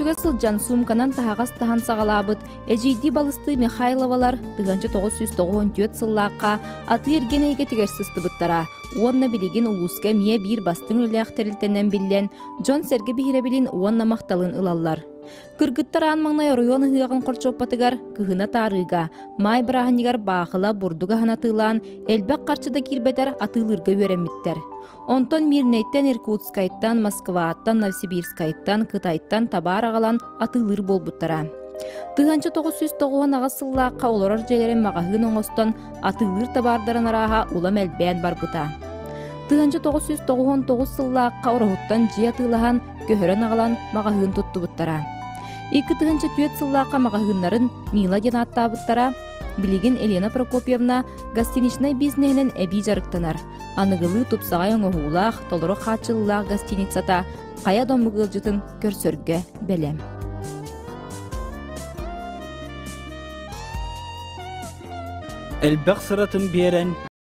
Түгэ сылдьан суумканан таһаҕас таһан саҕалаабыт эдьиийдии балыстыы Михайловалар 1994 сыллаахха атыы-эргиэн эйгэтигэр сыстыбыттара уонна билигин улууска эмиэ биир бастыҥ үлэлээх тэрилтэнэн биллэн, дьон-сэргэ биһирэбилин уонна махталын ылаллар. Кыргыттар аан маҥнай оройуон ыһыаҕын хорчуоппатыгар кыһына таарыыга, маай бырааһынньыгар баахыла бурдук аһын атыылаан, элбэх харчы да киирбэтэр атыылыырга үөрэммиттэр. Онтон Мирнэйтэн, Иркутскайтан, Москваттан, Новосибирскайтан, Кытайтан табаар аҕалан атыылыыр буолбуттара. 1998 сыллаахха олорор дьиэлэрин маҕаһыын оҥостон атыылыыр табаардарын арааһа улам элбээн барбыта. 1999 сыллаахха Ороһуттан дьиэ атыылаһан, көһөрөн аҕалан маҕаһыын туттубуттара. 2004 сыллаахха маҕаһыыннарын Мила диэн ааттаабыттара. Билигин Елена Прокопьевна гостиничнай бизнеһинэн эбии дьарыктанар. Аныгылыы тупсаҕай оҥоһуулаах, толору хааччыллыылаах гостиницата хайа да омук ыалдьытын көрсөргө бэлэм. Элбэх сыратын биэрэн.